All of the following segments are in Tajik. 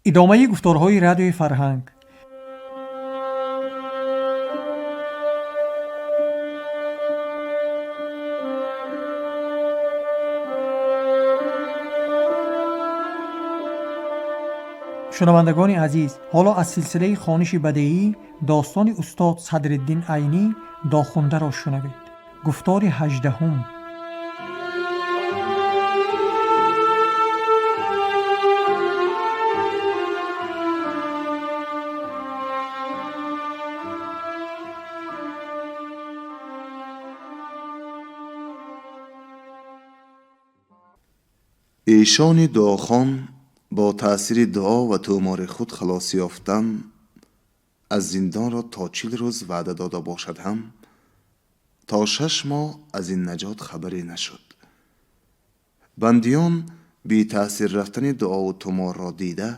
Идомаи гуфторҳои Радиои Фарҳанг. Шунавандагони азиз, ҳоло аз силсилаи хониши бадеӣ достони устод Садриддин Айнӣ Дохундаро шунавед. Гуфтори 18-ум. Эшони дуохон бо таъсири дуо ва тӯмори худ халос ёфтан аз зиндонро то 40 рӯз ваъда дода бошад ҳам, то 6 моҳ аз ин наҷот хабаре нашуд. Бандиён бетаъсир рафтани дуову тӯморро дида,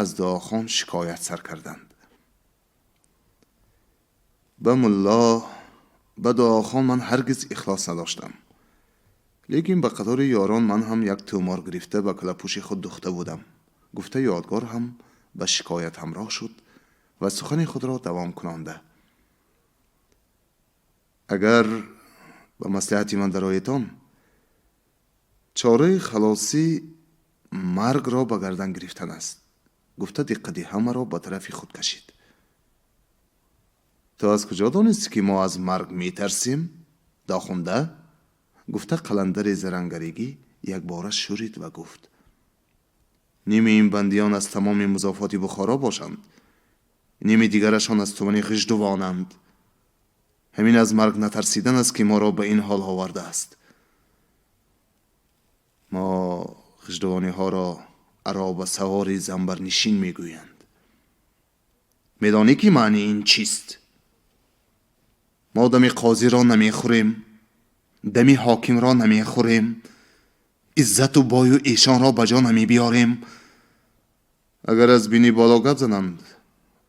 аз дуохон шикоят сар карданд. Ба мулло, ба дуохон ман ҳаргиз ихлос надоштам. Лекин ба қатори ёрон ман ҳам як тӯмор гирифта ба калапӯши худ духта будам. Гуфта Ёдгор ҳам ба шикоят ҳамроҳ шуд ва сухани худро давом кунонда. Агар ба маслиҳати ман дароедон, чораи халосӣ маргро ба гардан гирифтан аст. Гуфта диққати ҳамаро ба тарафи худ кашид. Ту аз куҷо донистӣ, ки мо аз марг метарсем? Дохунда? Гуфта қаландари зарангаригӣ якбора шӯрид ва гуфт: ними ин бандиён аз тамоми музофоти Бухоро бошанд, ними дигарашон аз тумани Ғиждувонанд. Ҳамин аз марг натарсидан аст, ки моро ба ин ҳол овардааст. Мо ғиждувониҳоро аробасавори занбарнишин мегӯянд. Медонӣ, ки маънии ин чист? Мо дами қозиро намехӯрем, дами ҳокимро намехӯрем, иззату бою эшонро ба ҷо намебиёрем. Агар аз бини боло гап зананд,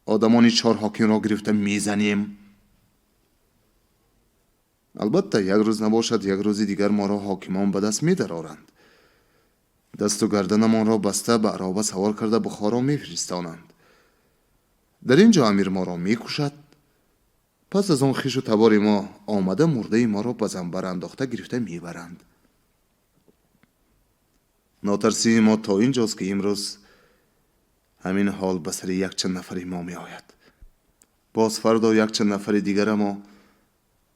одамони 4 ҳокимро гирифта мезанем. Албатта, як рӯз набошад, як рӯзи дигар моро ҳокимон ба даст медароранд. Дасту гарданамонро баста ба ароба савор карда Бухоро мефиристонанд. Дар ин ҷо амир моро мекушад. Пас аз он хишу табори мо омада мурдаи моро ба занбар андохта гирифта мебаранд. Нотарсии мо то ин ҷост, ки имрӯз ҳамин ҳол ба сари якчанд нафари мо меояд. Боз фардо якчанд нафари дигара мо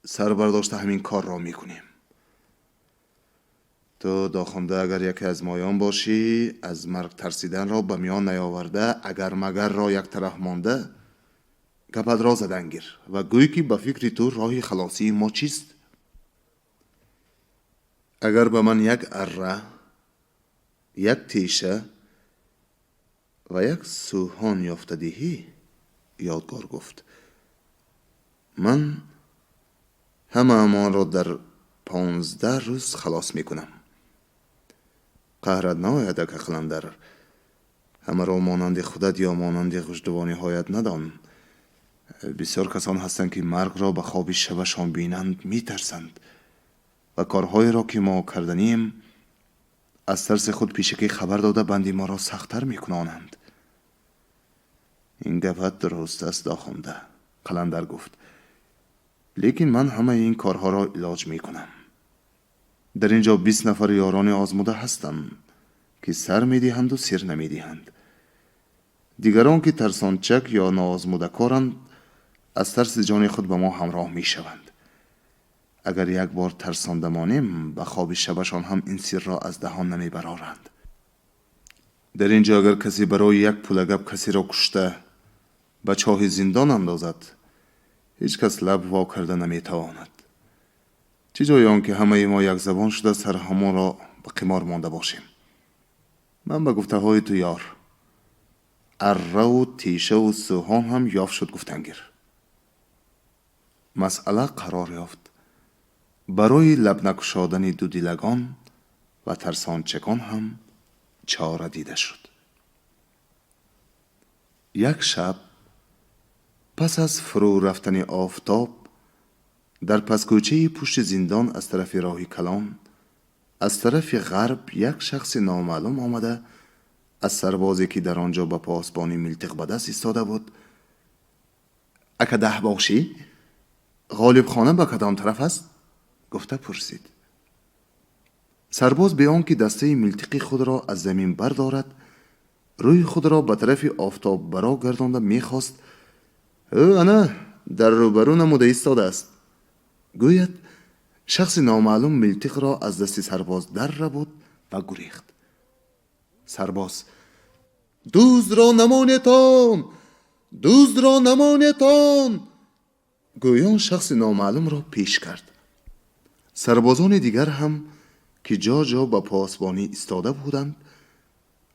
сар бардошта ҳамин корро мекунем. Ту Дохунда агар яке аз моён бошӣ, аз марг тарсиданро ба миён наёварда, агар магарро як тараф монда, гапатро задан гир ва гӯй, ки ба фикри ту роҳи халосии мо чист? Агар ба ман як арра, як теша ва як сӯҳон ёфта диҳӣ, Ёдгор гуфт, ман ҳамаамонро дар 15 рӯз халос мекунам. Қаҳрат наояд, ака қаландар, ҳамаро монанди худат ё монанди ғуждувониҳоят надон. Бисёр касон ҳастанд, ки маргро ба хоби шабашон бинанд, метарсанд ва корҳоеро, ки мо карданием, аз тарси худ пешакӣ хабар дода банди моро сахттар мекунонанд. Ин гапат дуруст аст, Дохунда, қаландар гуфт, лекин ман ҳамаи ин корҳоро илоҷ мекунам. Дар ин ҷо 20 нафар ёрони озмуда ҳастанд, ки сар медиҳанду сир намедиҳанд. Дигарон, ки тарсончак ё ноозмудакоранд, аз тарси ҷони худ ба мо ҳамроҳ мешаванд. Агар як бор тарсонда монем, ба хоби шабашон ҳам ин сирро аз даҳон намебароранд. Дар ин ҷо агар касе барои як пулагап касеро кушта ба чоҳи зиндон андозад, ҳеҷ кас лаб во карда наметавонад. Чӣ ҷои он ки ҳамаи мо якзабон шуда сарҳамонро ба қимор монда бошем. Ман ба гуфтаҳои ту ёр, арраву тешаву сӯҳон ҳам ёфт шуд, гуфтангир. Масъала қарор ёфт. Барои лабнакушодани дудилагон ва тарсончакон ҳам чора дида шуд. Як шаб пас аз фурӯ рафтани офтоб дар паскӯчаи пушти зиндон аз тарафи роҳи калон, аз тарафи ғарб як шахси номаълум омада Аз сарбозе ки дар он ҷо ба посбонӣ милтиқ ба даст истода буд: «Ака даҳбошӣ, ғолибхона ба кадом тараф аст?» гуфта пурсид. Сарбоз бе он ки дастаи милтиқи худро аз замин бардорад, рӯи худро ба тарафи офтоб баро гардонда мехост: «Ӯ ана дар рӯбарӯ намуда истодааст», гӯяд, шахси номаълум милтиқро аз дасти сарбоз дар рабуд ва гурехт. Сарбоз: «Дуздро намонетон, дуздро намонетон!» гӯён шахси номаълумро пеш кард. Сарбозони дигар ҳам, ки ҷо ҷо ба посбонӣ истода буданд,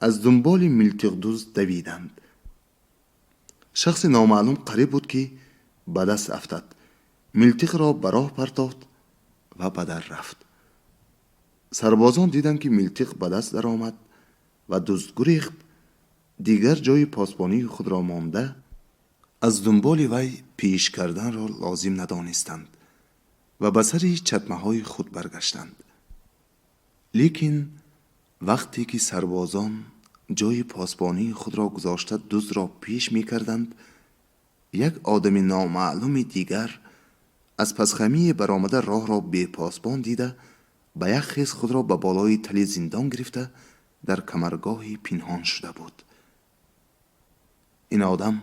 аз дунболи милтиқдузд давиданд. Шахси номаълум қариб буд, ки ба даст афтад, милтиқро ба роҳ партофт ва ба дар рафт. Сарбозон диданд, ки милтиқ ба даст даромад ва дузд гурехт, дигар ҷои посбонии худро монда, аз дунболи вай пеш карданро лозим надонистанд ва ба сари чатмаҳои худ баргаштанд. Лекин вақте ки сарбозон ҷои посбонии худро гузошта, дуздро пеш мекарданд, як одами номаълуми дигар аз пасхамие баромада, роҳро бепосбон дида, ба як хез худро ба болои тали зиндон гирифта, дар камаргоҳе пинҳон шуда буд. Ин одам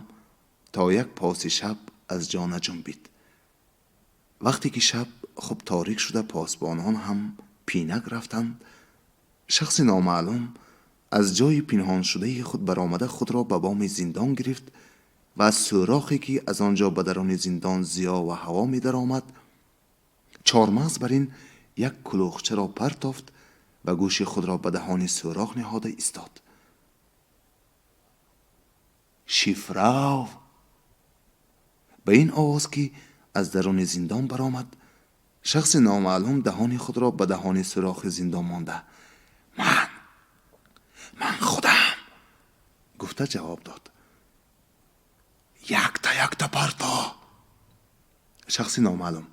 то як поси шаб аз ҷо наҷунбид. Вақте ки шаб хуб торик шуда, посбонон ҳам пинак рафтанд, шахси номаълум аз ҷои пинҳоншудаи худ баромада, худро ба боми зиндон гирифт ва аз сӯрохе, ки аз он ҷо ба даруни зиндон зиё ва ҳаво медаромад, чормағз бар ин як кулӯхчаро партофт ва гӯши худро ба даҳони сӯрох ниҳода истод. «Шифрав!» Ба ин овоз, ки аз даруни зиндон баромад, шахси номаълум даҳони худро ба даҳони сӯрохи зиндон монда: «Ман, ман худам», гуфта ҷавоб дод. «Якта якта парто!» Шахси номаълум: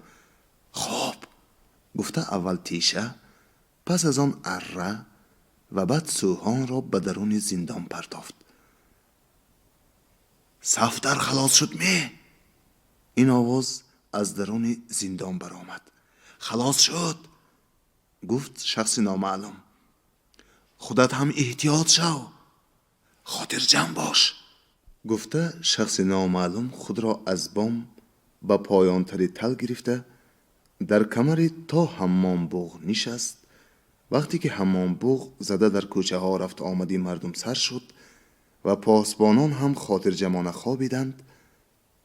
«Хуб», гуфта, аввал теша, пас аз он арра ва баъд сӯҳонро ба даруни зиндон партофт. «Сафдар халос шуд ме?» Ин овоз аз даруни зиндон баромад. «Халос шуд», гуфт шахси номаълум. «Худат ҳам эҳтиёт шав, хотирҷамъ бош», гуфта, шахси номаълум худро аз бом ба поёнтари тал гирифта, дар камари то ҳаммомбуғ нишаст. Вақте ки ҳаммомбуғ зада, дар кӯчаҳо рафту омади мардум сар шуд ва посбонон ҳам хотирҷамъона хобиданд,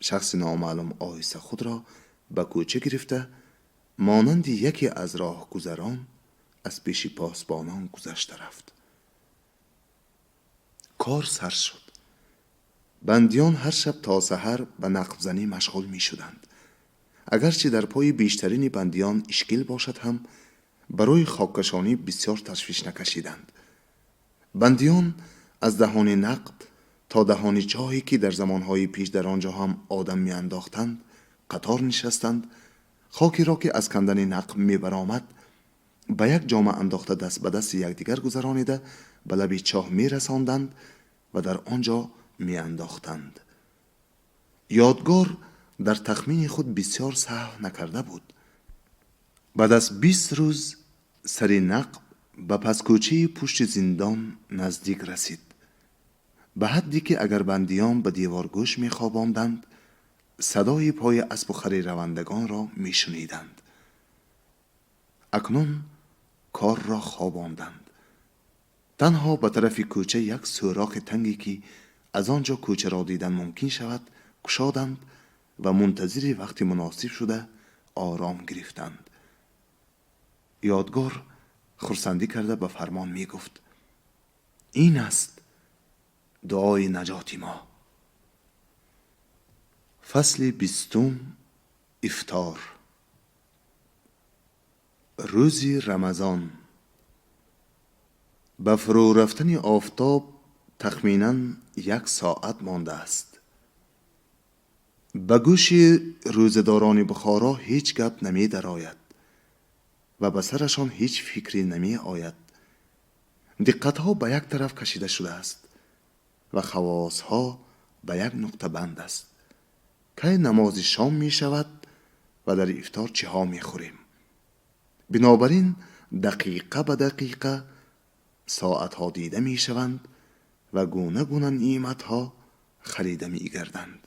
шахси номаълум оҳиста худро ба кӯча гирифта, монанди яке аз роҳгузарон аз пеши посбонон гузашта рафт. Кор сар шуд. Бандиён ҳар шаб то саҳар ба нақбзанӣ машғул мешуданд. Агарчи дар пои бештарини бандиён ишкил бошад ҳам, барои хоккашонӣ бисёр ташвиш накашиданд. Бандиён аз даҳони нақб то даҳони чоҳе, ки дар замонҳои пеш дар он ҷо ҳам одам меандохтанд, қатор нишастанд. Хокеро, ки аз кандани нақб мебаромад, ба як ҷома андохта, даст ба дасти якдигар гузаронида, ба лаби чоҳ мерасонданд ва дар он ҷо меандохтанд. Ёдгор дар тахмини худ бисёр саҳв накарда буд. Баъд аз 20 рӯз сари нақб ба паскӯчаи пушти зиндон наздик расид, ба ҳадде ки агар бандиён ба девор гӯш мехобонданд, садои пои аспу хари равандагонро мешуниданд. Акнун корро хобонданд. Танҳо ба тарафи кӯча як сӯрохи танге, ки аз он ҷо кӯчаро дидан мумкин шавад, кушоданд ва мунтазири вақти муносиб шуда, ором гирифтанд. Ёдгор хурсандӣ карда, ба фармон мегуфт: «Ин аст дуои наҷоти мо». Фасли 20-ум. Ифтор. Рӯзи Рамазон ба фурӯ рафтани офтоб тахминан як соат мондааст. Ба гӯши рӯзадорони Бухоро ҳеҷ гап намедарояд ва ба сарашон ҳеҷ фикре намеояд. Диққатҳо ба як тараф кашида шудааст ва ҳавосҳо ба як нуқта банд аст. Кай намози шом мешавад ва дар ифтор чиҳо мехӯрем? Бинобар ин дақиқа ба дақиқа соатҳо дида мешаванд ва гуна гуна неъматҳо харида мегарданд.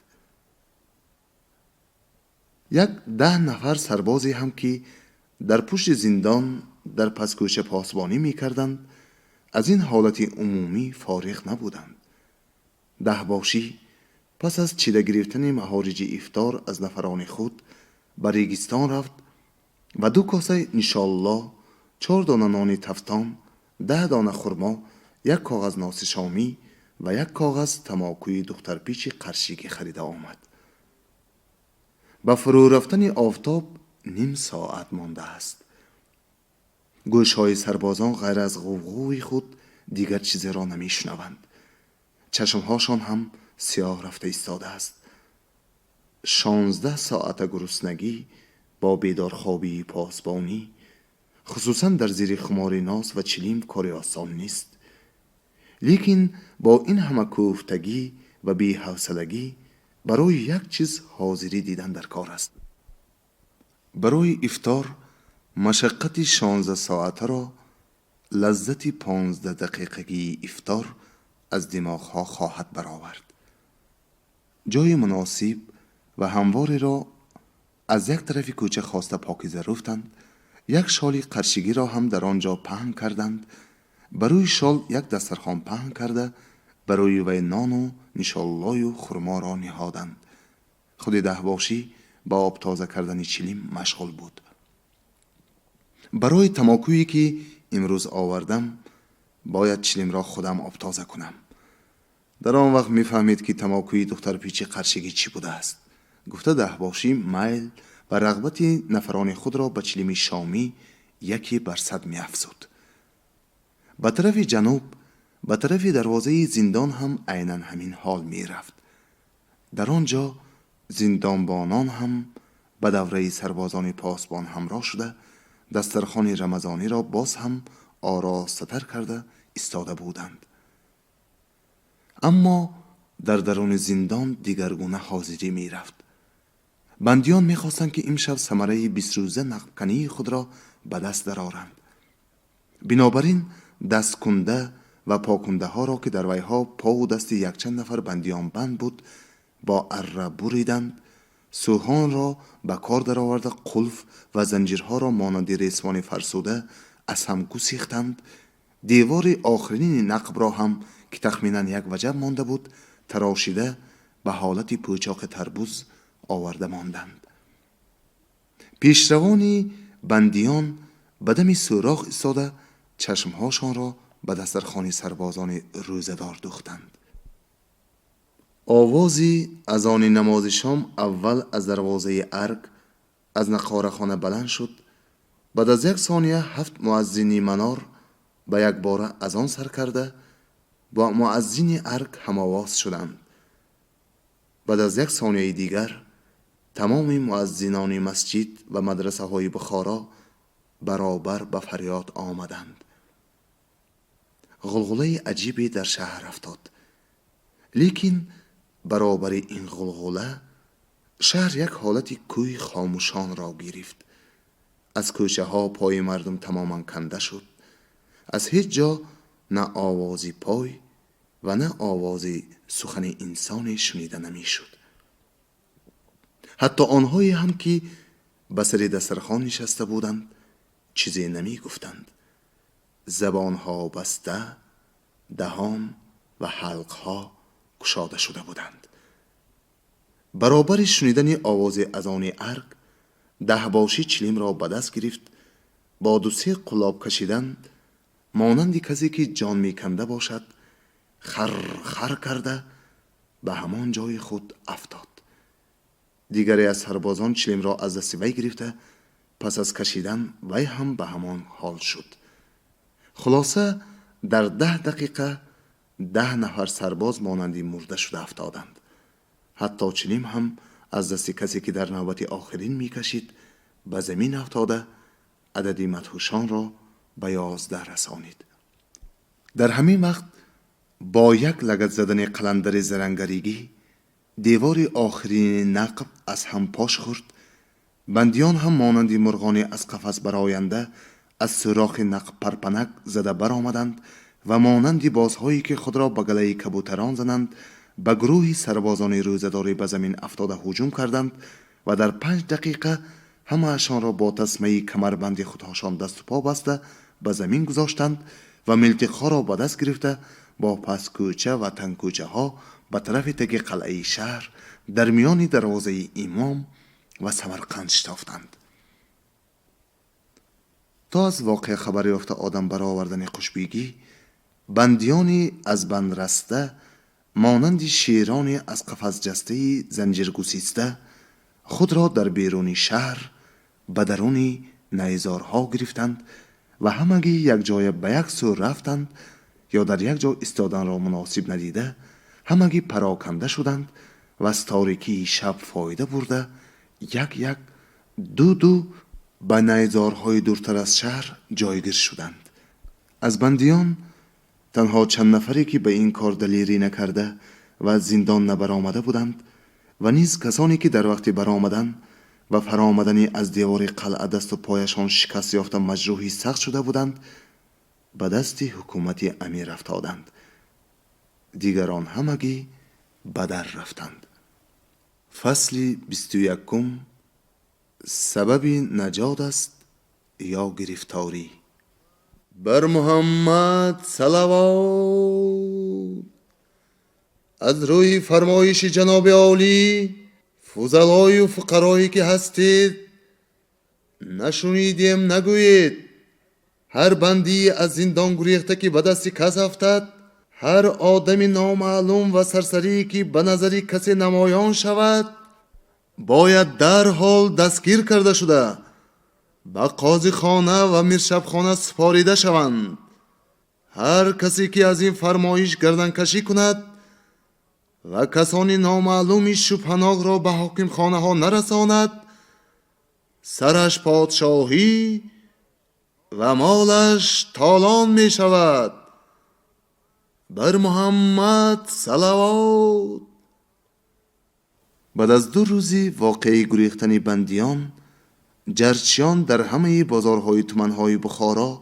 Як 10 нафар сарбозе ҳам ки дар пушти зиндон дар паскӯча посбонӣ мекарданд, аз ин ҳолати умумӣ фориғ набуданд. Даҳбошӣ пас аз чида гирифтани маҳориҷи ифтор аз нафарони худ ба регистон рафт ва 2 коса нишолло, 4 дона нони тафтон, 10 дона хурмо, 1 коғаз носи шомӣ ва 1 коғаз тамокуи духтарпичи қаршигӣ харида омад. Ба фурӯ рафтани офтоб ним соат мондааст. Гӯшҳои сарбозон ғайр аз ғувғуви худ дигар чизеро намешунаванд. Чашмҳошон ҳам сиёҳ рафта истодааст. 16 соата гуруснагӣ бо бедорхобии посбонӣ, хусусан дар зери хумори нос ва чилим, кори осон нест. Лекин бо ин ҳама кӯфтагӣ ва беҳавсалагӣ барои як чиз ҳозирӣ дидан дар кор аст. Барои ифтор машаққати 16 соатаро лаззати 15 дақиқагии ифтор аз димоғҳо хоҳад баровард. Ҷои муносиб ва ҳамвореро аз як тарафи кӯча хоста покиза руфтанд, як шоли қаршигиро ҳам дар он ҷо паҳн карданд, ба рӯи шол як дастархон паҳн карда, ба рӯи вай нону нишоллою хурморо ниҳоданд. Худи даҳбошӣ ба об тоза кардани чилим машғул буд. Барои тамокуе ки имрӯз овардам, бояд чилимро худам обтоза кунам. Дар он вақт мефаҳмед, ки тамокуи духтарпичи қаршигӣ чӣ будааст. Гуфта даҳбошӣ майл ва рағбати нафарони худро ба чилими шомӣ 1% меафзуд. Ба тарафи ҷануб, ба тарафи дарвозаи зиндон ҳам айнан ҳамин ҳол мерафт. Дар он ҷо зиндонбонон ҳам ба давраи сарбозони посбон ҳамроҳ шуда, дастархони рамазониро боз ҳам оростатар карда истода буданд. Аммо дар даруни зиндон дигаргуна ҳозирӣ мерафт. Бандиён мехостанд, ки имшаб самараи 20 рӯза нақбкании худро ба даст дароранд. Бинобар ин дасткунда ва покундаҳоро, ки дар вайҳо пову дасти якчанд нафар бандиён банд буд, бо арра буриданд, сӯҳонро ба кор дароварда, қулф ва занҷирҳоро монанди ресмони фарсуда аз ҳам гусихтанд, девори охирини нақбро ҳам, ки тахминан 1 ваҷаб монда буд, тарошида ба ҳолати пӯчоқи тарбуз оварда монданд. Пешравони бандиён ба дами сӯрох истода, чашмҳошонро ба дастархони сарбозони рӯзадор духтанд. Овози азони намози шом аввал аз дарвозаи арг, аз нақорахона баланд шуд. Баъд аз 1 сония 7 муаззини манор ба якбора азон сар карда, бо муаззини арг ҳамовоз шуданд. Баъд аз 1 сонияи дигар тамоми муаззинони масҷид ва мадрасаҳои Бухоро баробар ба фарёд омаданд. Ғулғулаи аҷибе дар шаҳр афтод. Лекин баробари ин ғулғула шаҳр як ҳолати кӯҳи хомӯшонро гирифт. Аз кӯчаҳо пои мардум тамоман канда шуд. Аз ҳеҷ ҷо на овози пой ва на овози сухани инсоне шунида намешуд. Ҳатто онҳое ҳам, ки ба сари дастархон нишаста буданд, чизе намегуфтанд. Забонҳо баста, даҳон ва ҳалқҳо кушода шуда буданд. Баробари шунидани овози азони арг, даҳбошӣ чилимро ба даст гирифт, бо 2-се қулоб кашидан, монанди касе ки ҷон меканда бошад, хар хар карда ба ҳамон ҷои худ афтод. Дигаре аз сарбозон чилимро аз дасти вай гирифта, пас аз кашидан вай ҳам ба ҳамон ҳол шуд. Хулоса, дар 10 дақиқа 10 нафар сарбоз монанди мурда шуда афтоданд. Ҳатто чилим ҳам аз дасти касе, ки дар навбати охирин мекашид, ба замин афтода, адади мадҳушонро ба 11 расонид. Дар ҳамин вақт бо як лагад задани қаландари зарангаригӣ девори охирини нақб аз ҳам пош хӯрд. Бандиён ҳам монанди мурғоне аз қафас бароянда аз сӯрохи нақб парпанак зада баромаданд ва монанди бозҳое ки худро ба галаи кабӯтарон зананд, ба гурӯҳи сарбозони рӯзадорӣ ба замин афтода ҳуҷум карданд ва дар 5 дақиқа ҳамаашонро бо тасмаи камарбанди худҳошон дасту по баста ба замин гузоштанд ва милтиқҳоро ба даст гирифта бо пасткӯча ва тангкӯчаҳо ба тарафи таги қалъаи шаҳр дар миёни дарвозаи Имом ва Самарқанд шитофтанд. То аз воқеа хабар ёфта одам баровардани Хушбегӣ, бандиёни аз банд раста монанди шерони аз қафасҷастаи занҷиргусиста худро дар беруни шаҳр ба даруни найзорҳо гирифтанд ва ҳамагӣ якҷоя ба як сӯ рафтанд ё дар як ҷо истоданро муносиб надида, ҳамагӣ пароканда шуданд ва аз торикии шаб фоида бурда як-як, ду-ду ба найзорҳои дуртар аз шаҳр ҷойгир шуданд. Аз бандиён танҳо чанд нафаре ки ба ин кор далерӣ накарда ва аз зиндон набаромада буданд ва низ касоне ки дар вақти баромадан ва фаромадани аз девори қалъа дасту пояшон шикаст ёфта маҷрӯҳи сахт шуда буданд, ба дасти ҳукумати амир афтоданд. Дигарон ҳамагӣ ба дар рафтанд. Фасли 21. Сабаби наҷот аст ё гирифторӣ. Бар Муҳаммад салавот. Аз рӯи фармоиши ҷаноби олӣ, фузалою фуқарое ки ҳастед, нашунидем нагӯед. Ҳар бандии аз зиндон гурехта ки ба дасти кас афтад, ҳар одами номаълум ва сарсарие ки ба назари касе намоён шавад, бояд дарҳол дастгир карда шуда ба қозихона ва миршабхона супорида шаванд. Ҳар касе ки аз ин фармоиш гарданкашӣ кунад ва касони номаълуми шубҳанокро ба ҳокимхонаҳо нарасонад, сараш подшоҳӣ ва молаш толон мешавад. Бар Муҳаммад салавот. Баъд аз 2 рӯзи воқеаи гурехтани бандиён, ҷарчиён дар ҳамаи бозорҳои туманҳои Бухоро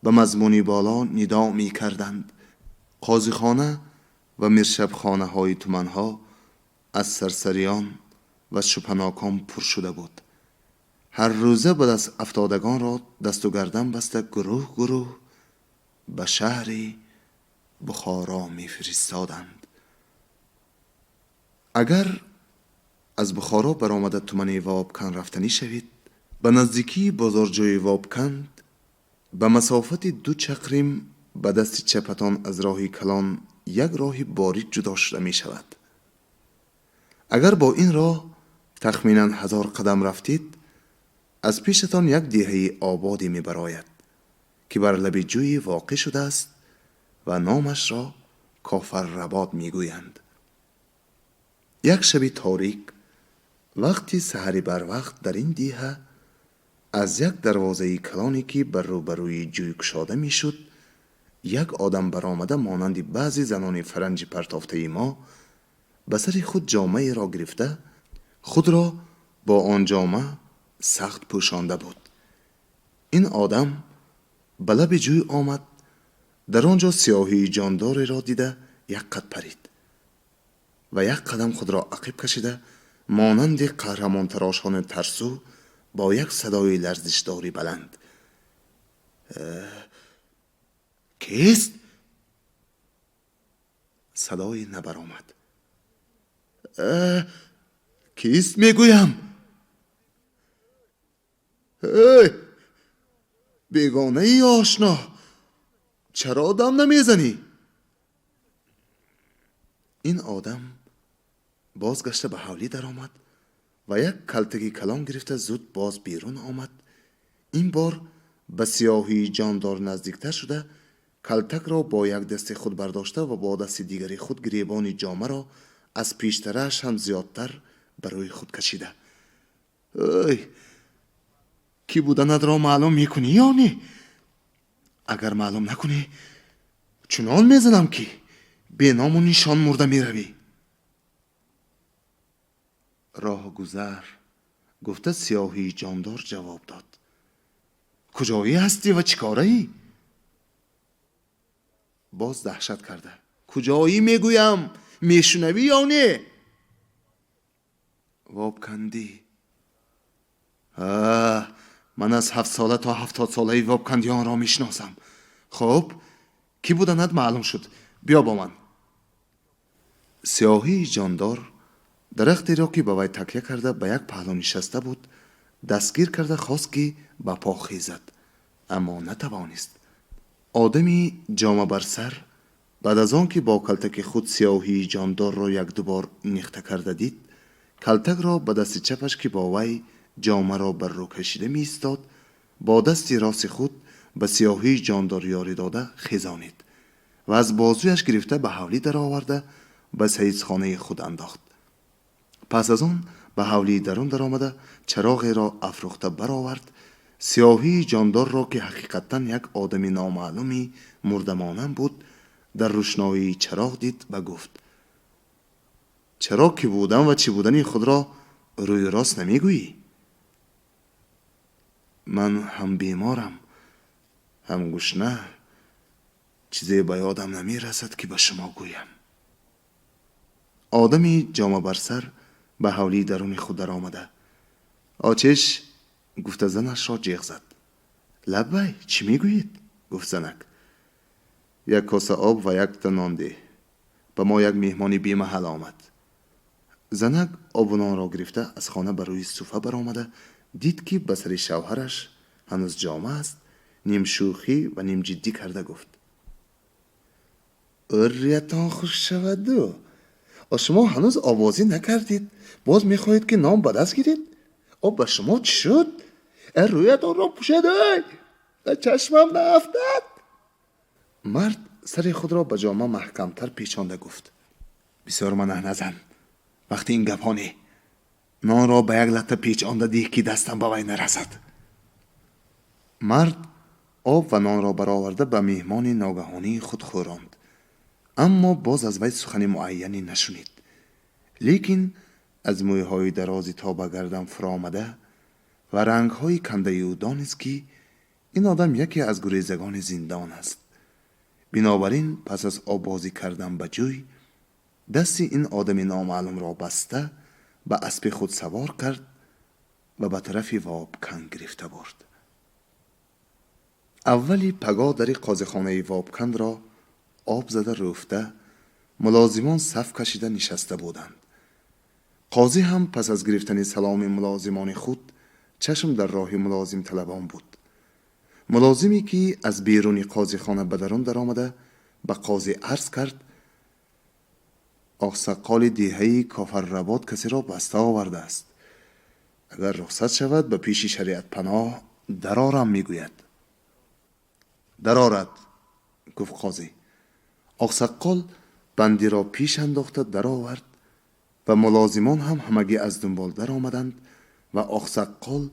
ба мазмуни боло нидо мекарданд. Қозихона ва миршабхонаҳои туманҳо аз сарсариён ва шубҳанокон пур шуда буд. Ҳар рӯза ба даст афтодагонро дасту гардан баста гурӯҳ гурӯҳ ба шаҳри Бухоро мефиристоданд. Агар аз Бухоро баромада тумани Вобканд рафтанӣ шавед, ба наздикии бозорҷои Вобканд ба масофати 2 чақрим ба дасти чапатон аз роҳи калон як роҳи борик ҷудо шуда мешавад. Агар бо ин роҳ тахминан 1000 қадам рафтед, аз пешатон як деҳаи ободе мебарояд ки бар лаби ҷӯе воқеъ шудааст ва номашро Кофарработ мегӯянд. Як шаби торик вақти саҳари барвақт дар ин деҳа аз як дарвозаи калоне ки бар рӯбарӯи ҷӯй кушода мешуд, як одам баромада монанди баъзе занони фаранҷи партофтаи мо ба сари худ ҷомаеро гирифта худро бо он ҷома сахт пӯшонда буд. Ин одам ба лаби ҷӯй омад, дар он ҷо сиёҳии ҷондореро дида як қад парид ва як қадам худро ақиб кашида монанди қаҳрамонтарошони тарсу бо як садои ларзишдори баланд: «Кист?» Садое набаромад. «Кист мегӯям? Эй, бегонаи ошно, чаро дам намезанӣ?» Ин одам бозгашта ба ҳавлӣ даромад ва як калтаги калон гирифта зуд боз берун омад. Ин бор ба сиёҳии ҷондор наздиктар шуда калтакро бо як дасти худ бардошта ва бо дасти дигари худ гиребони ҷомаро аз пештарааш ҳам зиёдтар ба рӯи худ кашида: «Ой, кӣ буданатро маълум мекунӣ ё не? Агар маълум накунӣ, Чунон мезанам, ки беному нишон мурда меравӣ. Роҳгузар, гуфта сиёҳии ҷондор ҷавоб дод, куҷоӣ ҳастӣ ва чӣ кораӣ? Боз даҳшат карда: куҷоӣ мегӯям, мешунавӣ ё не? Вобкандӣ. Ман аз 7-сола то 70-солаи вобкандиёнро мешиносам. Хуб, кӣ буданат маълум шуд, биё бо ман. Сиёҳии ҷондор дарахтеро, ки ба вай такя карда ба як паҳлӯ нишаста буд, дастгир карда хост, ки ба по хезад, аммо натавонист. Одами ҷома бар сар баъд аз он ки бо калтаки худ сиёҳии ҷондорро якду бор нихта карда дид, калтакро ба дасти чапаш, ки бо вай ҷомаро бар рӯ кашида меистод, бо дасти рости худ ба сиёҳии ҷондор ёрӣ дода хезонид ва аз бозуяш гирифта ба ҳавлӣ дароварда ба саидхонаи худ андохт. Пас аз он ба ҳавлии дарун даромада чароғеро афрӯхта баровард. Сиёҳии ҷондорро, ки ҳақиқатан як одами номаълуми мурдамонанд буд, дар рӯшноии чароғ дид ва гуфт: чаро кӣ будан ва чӣ будани худро рӯи рост намегӯӣ? Ман ҳам беморам, ҳам гушна, чизе ба ёдам намерасад, ки ба шумо гӯям. Одами ҷома бар сар ба ҳавлии даруни худ даромада: очеш, гуфта занашро ҷеғ зад. Лаббай, чӣ мегӯед? Гуфт занак. Як коса об ва якта нон деҳ, ба мо як меҳмони бемаҳал омад. Занак обу нонро гирифта аз хона ба рӯи суфа баромада дид, ки ба сари шавҳараш ҳанӯз ҷома аст. Нимшӯхӣ ва нимҷиддӣ карда гуфт: ӯрриятон хуш шаваду, шумо ҳанӯз овозӣ накардед, боз мехоҳед, ки нон ба даст гиред? О, ба шумо чӣ шуд? Рӯятонро пӯшед, эй, ба чашмам наафтад. Мард сари худро ба ҷома маҳкамтар печонда гуфт: бисёр манаҳ назан, вақти ин гапҳо не, нонро ба як латта печонда диҳ, ки дастам ба вай нарасад. Мард об ва нонро бароварда ба меҳмони ногаҳонии худ хӯронд, аммо боз аз вай сухани муайяне нашунид. Лекин аз мӯйҳои дарози то ба гардан фуромада ва рангҳои кандаи ӯ донист, ки ин одам яке аз гурезагони зиндон аст. Бинобар ин пас аз оббозӣ кардан ба ҷӯй дасти ин одами номаълумро баста ба аспи худ савор кард ва ба тарафи Вобкан гирифта бурд. Аввали пагоҳ дари қозихонаи Вобкандро об зада рӯфта, мулозимон саф кашида нишаста буданд. Қозӣ ҳам пас аз гирифтани саломи мулозимони худ чашм дар роҳи мулозимталабон буд. Мулозиме, ки аз беруни қозихона ба дарун даромада ба қозӣ арз кард: оқсаққоли деҳаи Кофарработ касеро баста овардааст, агар рухсат шавад, ба пеши шариатпаноҳ дарорам мегӯяд. Дарорад, гуфт қозӣ. Оқсаққол бандиро пеш андохта даровард ва мулозимон ҳам ҳамагӣ аз дунбол даромаданд ва оқсаққол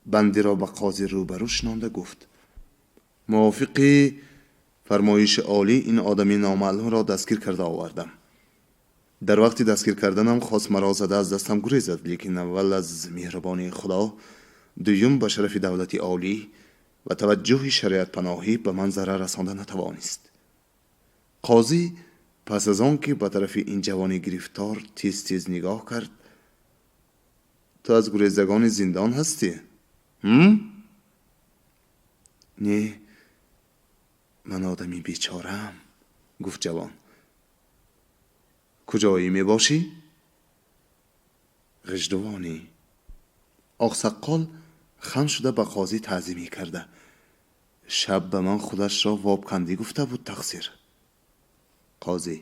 бандиро ба қозӣ рӯбарӯ шинонда гуфт: мувофиқи фармоиши олӣ ин одами номаълумро дастгир карда овардам. Дар вақти дастгир карданам хост маро зада аз дастам гурезад, лекин аввал аз меҳрубонии Худо, дуюм ба шарафи давлати олӣ ва таваҷҷӯҳи шариатпаноҳӣ ба ман зарар расонда натавонист. Қозӣ пас аз он ки ба тарафи ин ҷавони гирифтор тез тез нигоҳ кард: ту аз гурезагони зиндон ҳастӣ? Не, ман одами бечораам, гуфт ҷавон. Куҷоӣ мебошӣ? Ғиждувонӣ. Оқсаққол хам шуда ба қозӣ таъзимӣ карда: шаб ба ман худашро вобкандӣ гуфта буд, тақсир. Қозӣ: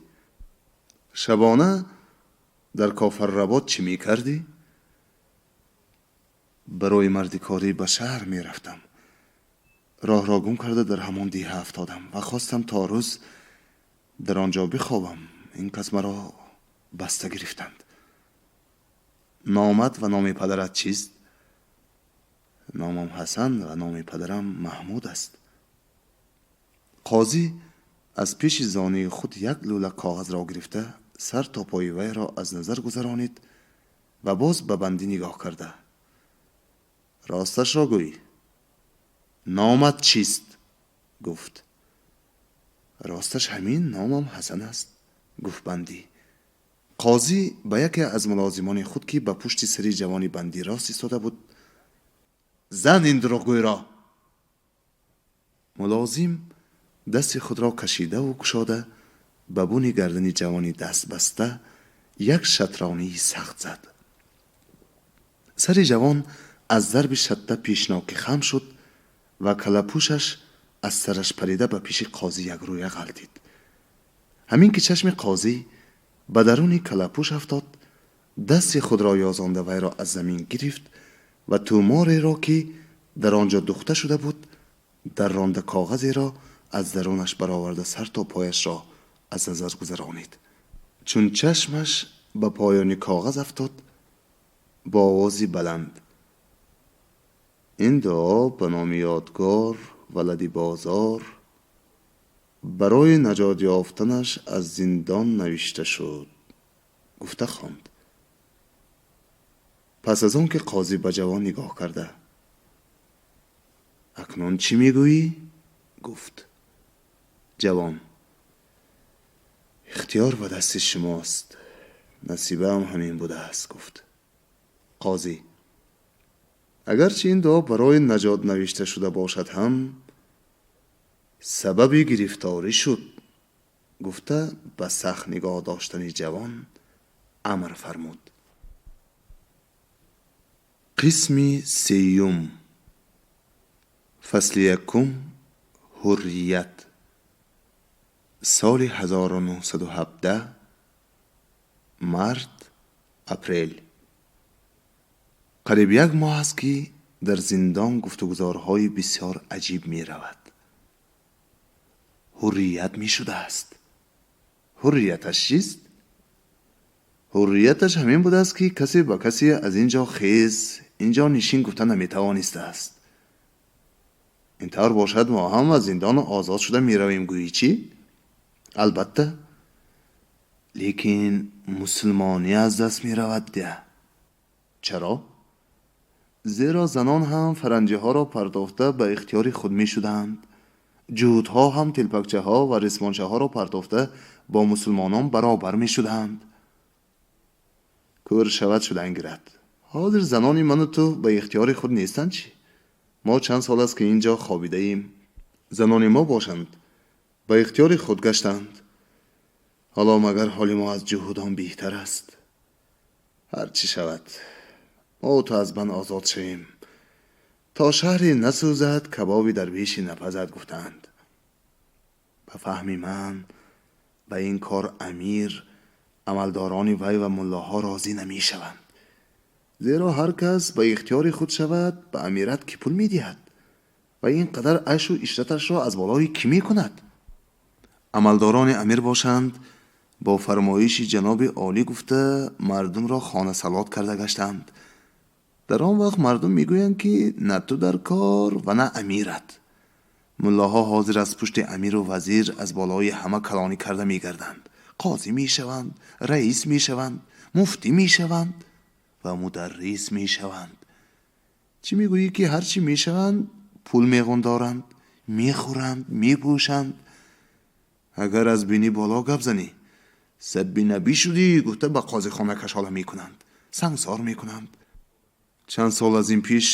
шабона дар Кофарработ чӣ мекардӣ? Барои мардикорӣ ба шаҳр мерафтам. Роҳро гум карда дар ҳамон деҳа афтодам ва хостам то рӯз дар он ҷо бихобам. Ин кас маро баста гирифтанд. Номат ва номи падарат чист? Номам Ҳасан ва номи падарам Маҳмуд аст. Қозӣ Аз пеши зонуи худ як лӯла коғазро гирифта, сар то пои вайро аз назар гузаронид ва боз ба бандӣ нигоҳ карда: «Росташро гӯй, номат чист?» гуфт. «Росташ ҳамин, номам Ҳасан аст», гуфт бандӣ. Қозӣ ба яке аз мулозимони худ, ки ба пушти сари ҷавони бандӣ рост истода буд: «Зан ин дурӯғгӯйро!» Мулозим дасти худро кашидаву кушода, ба буни гардани ҷавони дастбаста як шатронии сахт зад. Сари ҷавон аз зарби шатта пешнокӣ хам шуд ва калапӯшаш аз сараш парида, ба пеши қозӣ якрӯя ғалтид. Ҳамин ки чашми қозӣ ба даруни калапӯш афтод, дасти худро ёзонда, вайро аз замин гирифт ва тӯмореро, ки дар он ҷо духта шуда буд, дарронда, коғазеро аз дарунаш бароварда, сар то пояшро аз назар гузаронид. Чун чашмаш ба поёни коғаз афтод, бо овози баланд: «Ин дуо ба номи Ёдгор, валади бозор, барои наҷот ёфтанаш аз зиндон навишта шуд», гуфта хонд. Пас аз он ки қозӣ ба ҷавон нигоҳ карда: «Акнун чӣ мегӯӣ?» гуфт, ҷавон: «Ихтиёр ба дасти шумост, насибаам ҳамин будааст», гуфт. Қозӣ: «Агарчи ин дуо барои наҷот навишта шуда бошад ҳам, сабаби гирифторӣ шуд», гуфта, ба сахт нигоҳ доштани ҷавон амр фармуд. Қисми сеюм, фасли якум. Ҳуррият. Соли 1917, март, апрел. Қариб як моҳ аст, ки дар зиндон гуфтугузорҳои бисёр аҷиб меравад. Ҳуррият мешудааст. Ҳуррияташ чист? Ҳуррияташ ҳамин будааст, ки касе ба касе аз ин ҷо хез, ин ҷо нишин гуфта наметавонистааст. Ин тавр бошад, мо ҳам аз зиндон озод шуда меравем, гӯӣ чӣ? Албатта, лекин мусулмонӣ аз даст меравад дя. Чаро? Зеро занон ҳам фаранҷиҳоро партофта, ба ихтиёри худ мешуданд, ҷуҳудҳо ҳам телпакчаҳо ва ресмончаҳоро партофта, бо мусулмонон баробар мешуданд. Кӯр шавад, шудан гирад. Ҳозир занони ману ту ба ихтиёри худ нестанд чӣ? Мо чанд сол аст, ки ин ҷо хобидаем. Занони мо бошанд, ба ихтиёри худ гаштанд. Ҳоло магар ҳоли мо аз ҷуҳудон беҳтар аст? Ҳар чӣ шавад, мо ту аз банд озод шавем. То шаҳре насӯзад, кабоби дарвешӣ напазад, гуфтаанд. Ба фаҳми ман, ба ин кор амир, амалдорони вай ва муллоҳо розӣ намешаванд, зеро ҳар кас ба ихтиёри худ шавад, ба амират кӣ пул медиҳад ва ин қадар айшу ишраташро аз болои кӣ мекунад? Амалдорони амир бошанд, бо фармоиши ҷаноби олӣ гуфта, мардумро хонасалот карда гаштанд. Дар он вақт мардум мегӯянд, ки на ту дар кор ва на амират. Муллоҳо ҳозир аз пушти амиру вазир аз болои ҳама калонӣ карда мегарданд, қозӣ мешаванд, раис мешаванд, муфтӣ мешаванд ва мударрис мешаванд. Чӣ мегӯӣ, ки ҳар чӣ мешаванд, пул меғундоранд, мехӯранд, мепӯшанд. Агар аз бинӣ боло гап занӣ, сабби набӣ шудӣ гуфта, ба қозихона кашола мекунанд, сангсор мекунанд. Чанд сол аз ин пеш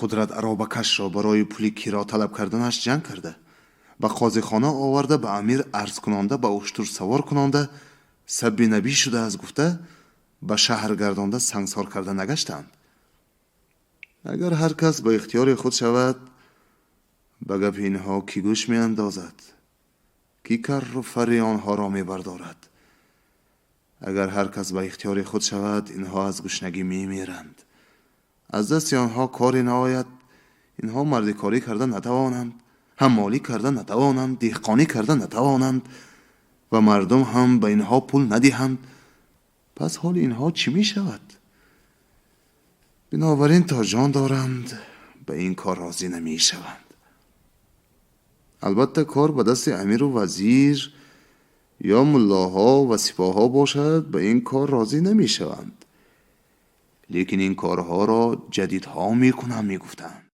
Қудрат аробакашро барои пули киро талаб карданаш ҷанг карда, ба қозихона оварда, ба амир арз кунонда, ба уштур савор кунонда, сабби набӣ шудааст гуфта, ба шаҳр гардонда, сангсор карда нагаштанд? Агар ҳар кас ба ихтиёри худ шавад, ба гапи инҳо кӣ гӯш меандозад, кӣ карру фарри онҳоро мебардорад? Агар ҳар кас ба ихтиёри худ шавад, инҳо аз гушнагӣ мемиранд. Аз дасти онҳо коре наояд. Инҳо мардикорӣ карда натавонанд, ҳаммолӣ карда натавонанд, деҳқонӣ карда натавонанд ва мардум ҳам ба инҳо пул надиҳанд, пас ҳоли инҳо чӣ мешавад? Бинобар ин то ҷон доранд, ба ин кор розӣ намешаванд. Албатта, кор ба дасти амиру вазир ё муллоҳо ва сипоҳҳо бошад, ба ин кор розӣ намешаванд. Лекин ин корҳоро ҷадидҳо мекунанд, мегуфтанд.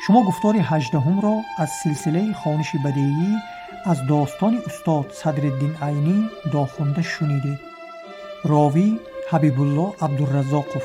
Шумо гуфтори 18-умро аз силсилаи хониши бадеӣ аз достони устод Садриддин Айнӣ Дохунда шунидед. Ровӣ Ҳабибулло Абдураззоқов.